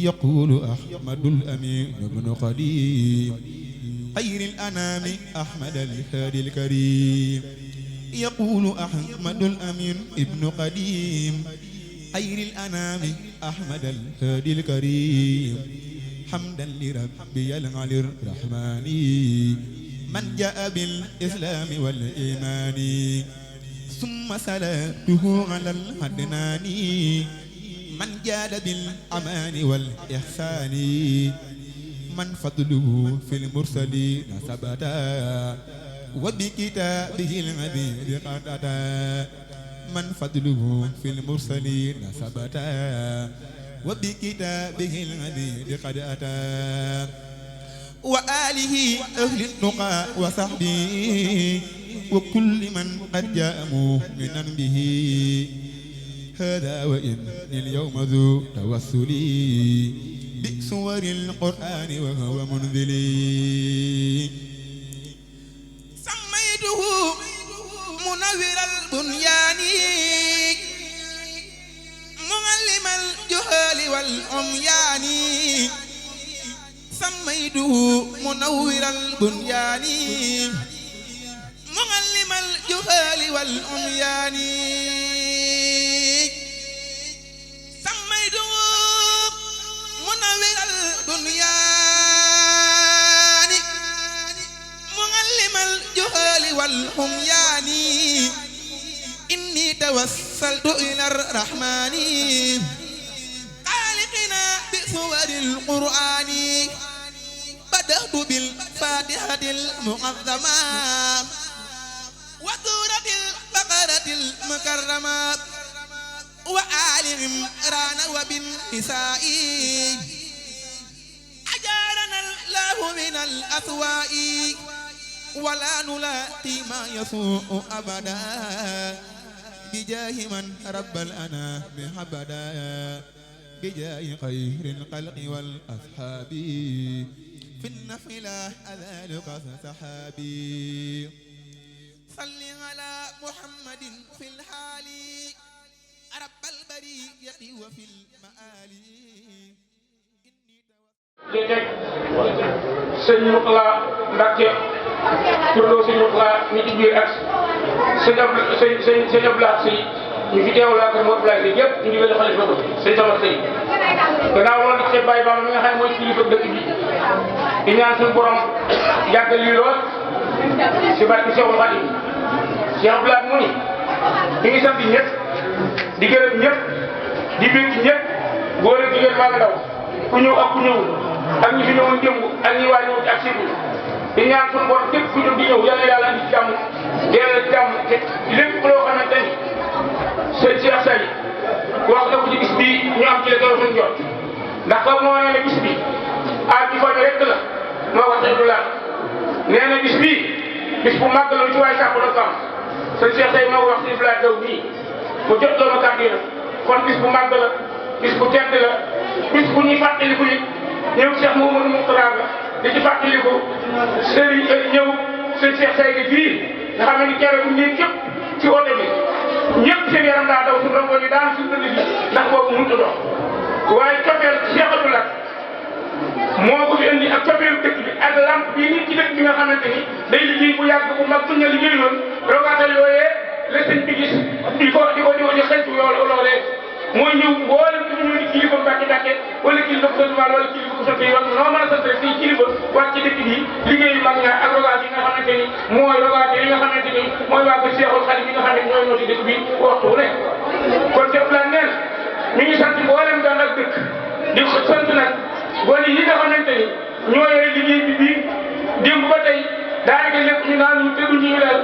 يقول أحمد الأمين بن خديم خير الأنام أحمد الهادي الكريم يقول أحمد الأمين ابن قديم خير الأنام أحمد الهادي الكريم حمدا لربي العلي الرحمن من جاء بالإسلام والإيمان ثم صلاته على العدنان من جاد بالأمان والإحسان من فضله في المرسلين ثبتا وبكتابه العبيد قد أتى من فضله في المرسلين ثبتا وبكتابه العبيد قد أتى وآله أهل النقى وصحبه وكل من قد جاء مؤمنا به هذا وإن اليوم ذو توسلي بسور القرآن وهو منذلي سميته منور البنيان معلم الجهال والعميان سميته منور البنيان معلم الجهال والعميان سميته منور البنيان معلم الجهال والعميان إني توسلت إلى الرحمن خالقنا بصور القرآن بدأت بالفاتحة المعظمة وسورة البقرة المكرمة وآل عمران وبالنساء أجارنا الله من الأسواء ولا نلاقي ما يسوء أبدا بجاه من رب الأنام حبدا بجاه خير الخلق والأصحاب في النفلة أذلك سحابي صل على محمد في الحال رب البرية وفي المآل di teg sëñ Moutala Mbacke turloo sëñ Moutala mi ci biir ak sëñ Abdoulaye Sy ñu fi teewal ak Moutala Sy yëpp ñu ngi leen di xalifa ko sëñ Samar Sy gannaaw loolu di xeeb Baye Bamba mi nga xam ne mooy kilifa dëkk bi di ñaan suñu borom yàggal lii lool si barke Cheikhul Khadim Cheikh Abdoulaye mu ni mi ngi sant ñëpp di gërëm ñëpp di bég ñëpp góor ak jigéen mag ndaw ku ñëw ak ku ñëwul ak ñi fi ñëwoon démb ak ñi waa ñëw ci ak sibu di ñaan suñu borom képp ku jóg di ñëw yal na yàlla indi jàmm yàlla jàmm te lépp loo xamante ni sëñ Cheikh Say wax na ko ci bis bii ñu am ci la gën a suñu jot ndax comme moo nee ne bis bi aaj bi fan rek la moo wax du laal nee na bis bii bis bu màgg la lu ci waay sàpp la ko am sëñ Cheikh Say moo wax si Ibrahima Daw bii mu jot doon kàddu yi kon bis bu màgg la bis bu tedd la bis bu ñuy fàttaliku it ñëw Cheikh Mouhamadou Mourtada la di ci fàttaliku Serigne ñëw sëñ Cheikh Say gi fii nga xam ne ni keroog ñun ñëpp ci oto bi ñëpp seen yaram daa daw suñu rango ñu daan suñu dënd bi ndax boobu mënut a dox waaye cofeel Cheikh Abdoulaye moo ko fi indi ak cofeelu dëkk bi ak lamp bii nit ci dëkk bi nga xamante ni day liggéey bu yàgg bu mag suñ la liggéey loon rogaatal yooyee la sëñ bi gis di ko xëntu loolee mooy ñëw mboolem ku ñu di kilifa Mbàkke wala kilifa ko sant wala kilifa ko sant yi wax noo mën a sant rek fii kilifa wàcc ci dëkk bi liggéeyu mag ña ak rogaat yi nga xamante ni mooy rogaat yi nga xamante ni mooy waa ko Seexul Xadiim yi nga xam ne ñooy ñoo ci dëkk bi waxtu wu ne kon Cheikh Abdoulaye nee na mi ngi sant mboolem daan ak dëkk di sant nag gone yi nga xamante ni ñoo yore liggéey bi bii démb ba tey daanaka lépp ñu naan ñu tëddu ñu daal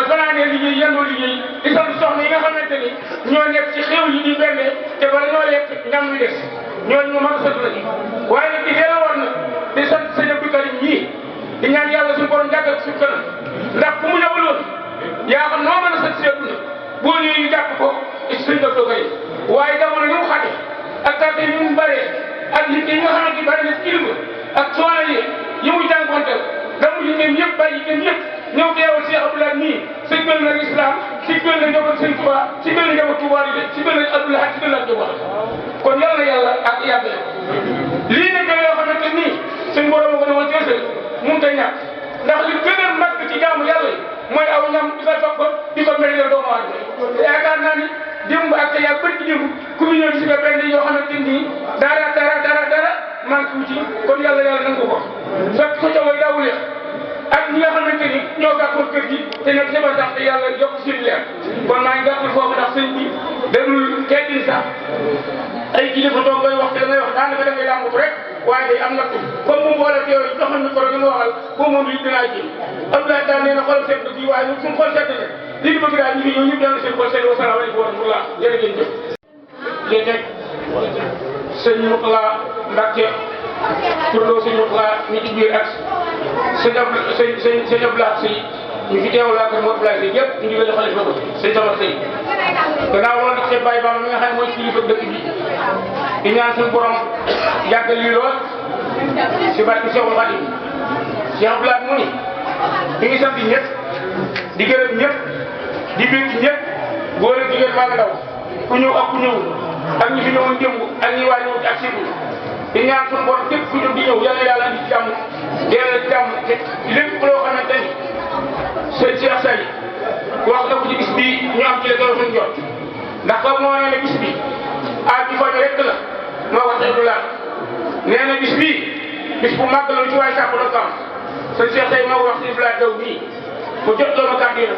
fanaanee liggéey yendoo liggéey di sant soxna yi nga xamante ni ñoo nekk ci xew yi di berne te bala ñoo lekk ñam wi des ñooñu ñu mën a sant lañu waaye nag di delloo war na di sant sëñ Abdou Karim ñii di ñaan yàlla suñu borom jàggal suñu kanam ndax ku mu yabaloon yaa xam noo mën a sant si àdduna boo ñëwee ñu jàpp ko sëñ Abdou Karim waaye jamono ñu mu xate ak tàtte yi mu bëree ak liggéey yi nga xamante ni bëri na ci kilifa ak coono yi muy jànkuwanteel damu yi ngeen yëpp bàyyi ngeen yëpp ñëw teewal Cheikh Abdoulaye nii siggal na islam siggal na njaboot sëñ Tuubaa siggal na njaboot Tuubaa yi de siggal na Abdoulaye siggal na njaboot kon yàlla na yàlla ak yàgg lii nag yoo xamante nii suñ borom ko demoon teesal mënut a ñàkk ndax li gën a mag ci jaamu yàlla yi mooy aw ñam di ko topp di ko mel doomu aadama te yaakaar naa ni démb ak tey ak bët ci démb ku ñu ñëw gis nga benn yoo xamante nii dara manqué wu ci kon yàlla nangu ko fekk ko ca way daawul ak ñi nga xamante ni ñoo gàppoon kër gi te nag sama sax te yàlla yokk seen leer kon maa ngi gàppal foofu ndax sëñ bi déglu teggin sax ay kilifa toog ngay wax te ngay wax daanaka da ngay làmbut rek waaye day am nattu comme mu boole teew yi joxoon micro bi nga waxal boo moom li dinaa ji Abdoulaye daal nee na xolam sedd gi waaye ñun suñu xol sedd na li ñu bëgg daal ñu ngi ñëw ñëpp yàlla seen xol sedd wa salaamaaleykum wa rahmatullah jërë ngeen jëf lii teg sëñ Moutala Mbacke turloo sëñ Moutala ñi ci biir ak sëñ Abdoulaye Sy ñu fi teewal waa kër Modou Abdoulaye Sy yëpp ñu ngi leen xale ba ko sëñ Samar Sey gannaaw loolu di xeeb Baye Bamba mi nga xam ne mooy kilifa dëkk bi di ñaan suñu borom yàggal lii lool si barke Cheikhul Khadim Cheikh Abdoulaye mu ni mi ngi sant ñëpp di gërëm ñëpp di bég ñëpp góor ak jigéen maa ngi ndaw ku ñëw ak ku ñëwul ak ñi fi ñëwoon démb ak ñi waa ñëw ak sibu di ñaan suñu borom képp ku jóg di ñëw yàlla yàlla indi jàmm yàlla jàmm te lépp loo xamante ni sëñ Cheikh Say wax na ko ci bis bii ñu am ci la gën a suñu jot ndax comme moo nee ne bis bi aaj bi faj rek la moo wax dëgg la nee na bis bii bis bu màgg la lu ci waay sàpp na ko am sëñ Cheikh Say moo wax si Ibrahima Daw bii bu jot doon kàddu la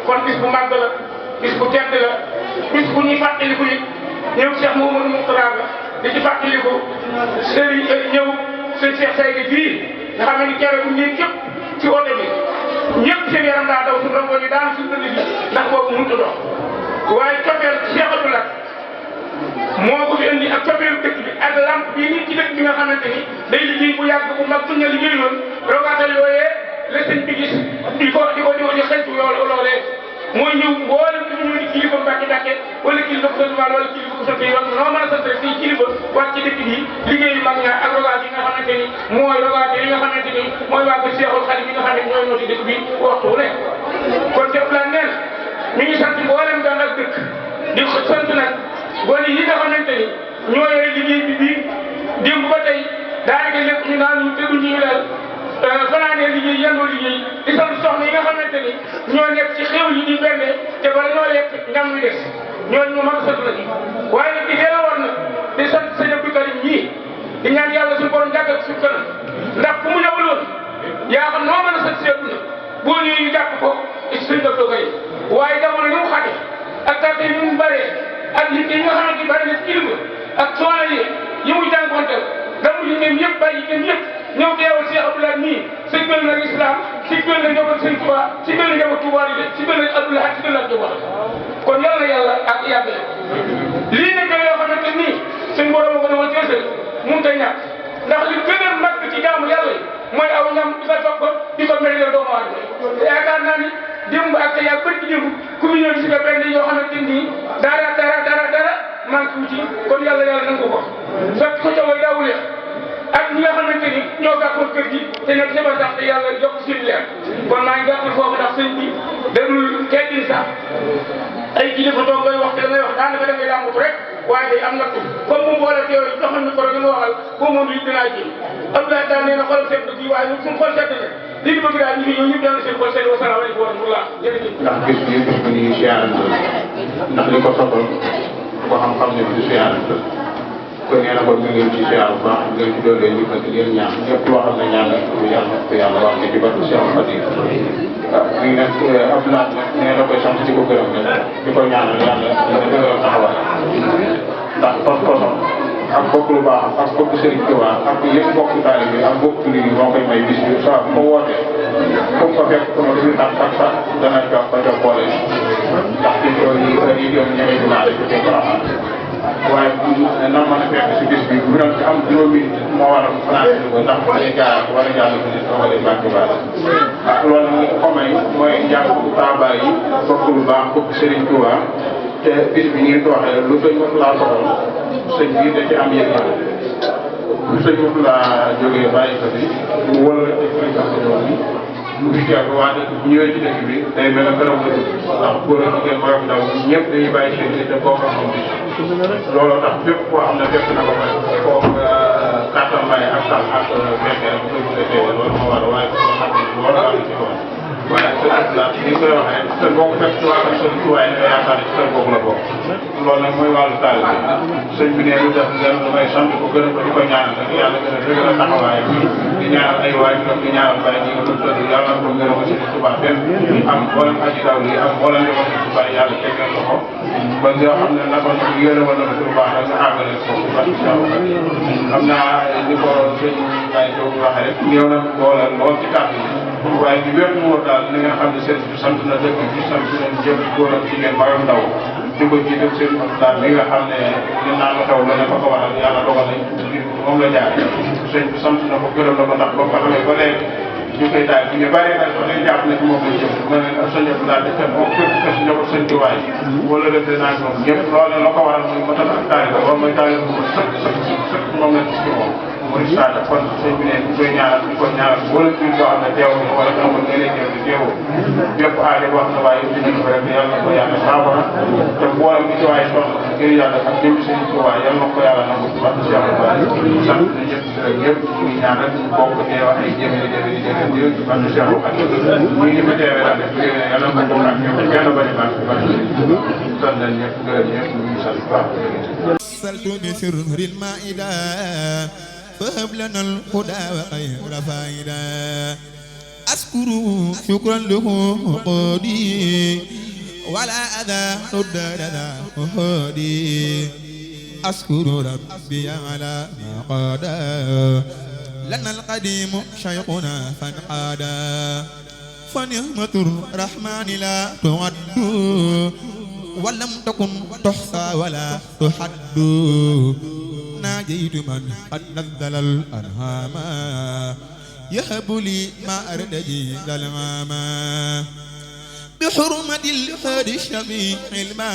kon bis bu màgg la bis bu tedd la bis bu ñuy fàttaliku it ñëw Cheikh Mouhamadou Mourtada la di ci fàttaliku sëriñ ñëw sëñ Cheikh Say gi fii nga xam ne ni keroog ñëw képp ci oto bi ñëpp seen yaram daa daw suñu rango ñu daan suñu dënd bi ndax boobu mënut a dox waaye coppeel Cheikh Abdoulaye moo ko fi indi ak coppeelu dëkk bi ak lamp bii nit ci dëkk bi nga xamante ni day liggéey bu yàgg bu mag suñ ne liggéey loon rogaatal yooyee la sëñ bi gis di xëntu loolee mooy ñëw mboolem ci ñu di kilifa Mbàkke wala kilifa ko sant wala kilifa ko sant yi wax noo mën a sant rek fii kilifa wàcc ci dëkk bi liggéeyu mag ña ak rogaat yi nga xamante ni mooy rogaat yi nga xamante ni mooy waa ko Seexul Xadiim yi nga xam ne ñooy ñoo ci dëkk bi waxtu wu ne kon def la neen mi ngi sant mboolem daan ak dëkk di sant nag gone yi nga xamante ni ñoo yore liggéey bi bii démb ba tey daanaka lépp ñu naan ñu tëggu ñu daal fanaanee liggéey yendoo liggéey di sant soxna yi nga xamante ni ñoo nekk ci xew yi di berne te bala ñoo lekk ñam wi des ñooñu ñu mën a sant lañu waaye nag di delloo war na di sant sëñ Abdou Karim ñii di ñaan yàlla suñu borom jàggal suñu kanam ndax ku mu yabaloon yaa xam noo mën a sant si àdduna boo ñëwee ñu jàpp ko ci sëñ Abdou Karim waaye jamono ni mu xate ak tàtte yi mu bëree ak liggéey yi nga xamante ni bëri na ci kilifa ak coono yi muy jànkuwanteel damu yi ngeen yëpp bàyyi ngeen yëpp ñëw teewal Cheikh Abdoulaye nii siggal na islam siggal na njaboot sëñ Touba siggal na njaboot Touba yi de siggal na Abdoulaye siggal na njaboot kon yàlla ak yàgg lii nag yoo xamante nii suñ borom ko demoon teesal mënut a ñàkk ndax li gën a mag ci jaamu yàlla yi mooy aw ñam di ko topp di ko mel doomu aadama te yaakaar naa ni démb ak tey ak bët ci démb ku ñu ñëw gis nga benn yoo xamante nii dara manqué wu ci kon yàlla nangu ko fekk ko ca way daawul ak ñi nga xamante ni ñoo gàppoon kër gi te nag sama sax te yàlla yokk seen leer kon maa ngi gàppal foofu ndax sëñ bi déglu teggin sax ay kilifa toog ngay wax te ngay wax daanaka da ngay làmbut rek waaye day am nattu comme mu boole teew yi joxoon micro bi nga waxal boo moom li dinaa ji Abdoulaye daal nee na xolam sedd gi waaye ñun suñu xol sedd na li ñu bëgg daal ñu ngi ñëw ñëpp yàlla seen xol sedd wa salaamaaleykum wa rahmatullah jërëjëf ndax bis bi ñuy siyaarante ndax li ko soxal ko xam-xam ne bi siyaarante kon nee na kon ñu ngi ci siyaar bu baax ngeen ci doole ñu ko leen ñaan ñëpp loo xam ne ñaan yàlla ko yàlla wax ne ci barke Cheikh Fatim waaw ñu ngi nag Abdoulaye nag nee na koy sant ci ko gërëm ne di ko ñaanal yàlla dina dëgëral taxawaay ndax pas-pasam ak bokk lu baax ak bokk Serigne Touba ak yëpp bokk taalibe bi ak bokk lii moo koy may bis bi saa bu ma wootee comme ko fekk sama dugub ak sax dana jox ko jox boole ndax ci tool yi heure yi ñoom ñëwee dinaa def ci baax waaye na mën a fekk si bis bi bu doon am juróomi moo war a financé ko ndax dañuy jaar war a jàll ko nit wala bànq baax ak loolu nag ko may mooy njàng taaba yi bokk lu baax bokk Serigne Touba te bis bi ngeen ko waxee lu sëñ moom laa soxal sëñ bi da ci am yëg-yëg lu sëñ moom laa jógee bàyyi ko bi mu wala ci présentation bi mu ngi jàpp waa dëkk bu ñëwee ci dëkk bi day mel ne gërëm la ndax góor ak jigéen mag ak ndaw ñëpp dañuy bàyyi seen nit te bokk ak moom looloo tax fépp koo xam ne fekk na ko fa foofu kàttan bàyyi ak tal ak fekkee rek bu koy bëgg a teewee loolu moo war a waaye ko xam ne loolu am ci woon waaye sëñ Abdoulaye ni koy waxee rek kër boo ko fekk ci waa kër sëñ Tuwaay nga yaakaar ne ci kër boobu la bokk loolu nag mooy wàllu taal bi sëñ bi ne lu def leen lu may sant ko gërëm ko di ko ñaanal rek yàlla gën a dëgg la taxawaay bi di ñaanal ay waajuram di ñaanal bàyyi ñi nga doon tëdd yàlla na ko gërëm a sëñ Tuubaa fépp am mboolem aji daw li am mboolem ko sëñ Tuubaa yàlla teg leen loxo ba nga xam ne naka ñu yërëmal na ko lu baax rek nga àggale ko ci barke xam naa ni ko sëñ Baye Diop waxee rek néew na doole lool ci kàddu yi waaye bi wépp mu war daal li nga xam ne seen bi sant na dëkk bi sant nañ jëpp góor ak jigéen mag ak ndaw di ko jiital seen daal bi nga xam ne li naan la taw la ne fa ko waxal yàlla dogal nañ moom la jaare sëñ bi sant na ko gërëm na ko ndax ba ko xamee ba léegi ñu koy daal bi ñu bari nag fa dañ jàpp ne ci moom lañ jëm ma ne ak sëñ bi daal di fekk moom fépp fekk ñëpp sëñ bi waay wala rëdd naa moom ñëpp loolu la ko waral muy matal ak taaliba wala mooy taaliba bu sëkk moom la gis ci moom muy saada kon sëñ bi ne ñu koy ñaanal di ko ñaanal wala jur boo xam ne teew na wala nga mën nga leen ñëw di teewoo bépp aajo wax na waaye dinañ ko rek yàlla na ko yàlla saafara te mboolem bi ci waaye soxla ngir yàlla ak jëm sëñ bi waaye yàlla na ko yàlla nangu ci wax ci yàlla baax sant na ñëpp rek ñëpp ñu ngi ñaan rek ñu bokk teew ay jëmee ci bànn Cheikh Oukane ñu ngi fa teewee daal def yàlla na ko bokk ak ñoom kenn bañ a baax baax sant nañ ñëpp gërëm ñëpp ñu ngi sant baax سلت بسر المائدة فهب لنا الهدى وخير فائدة أذكر شكرا له قودي ولا أذى رد لنا هودي أذكر ربي على ما قادا لنا القديم شيخنا فانقادا فنعمة الرحمن لا تعد ولم تكن تحصى ولا تحد ناجيت من قد نزل الأنهام يهب لي ما أردجي للغاما بحرمة الهادي الشفيع الماء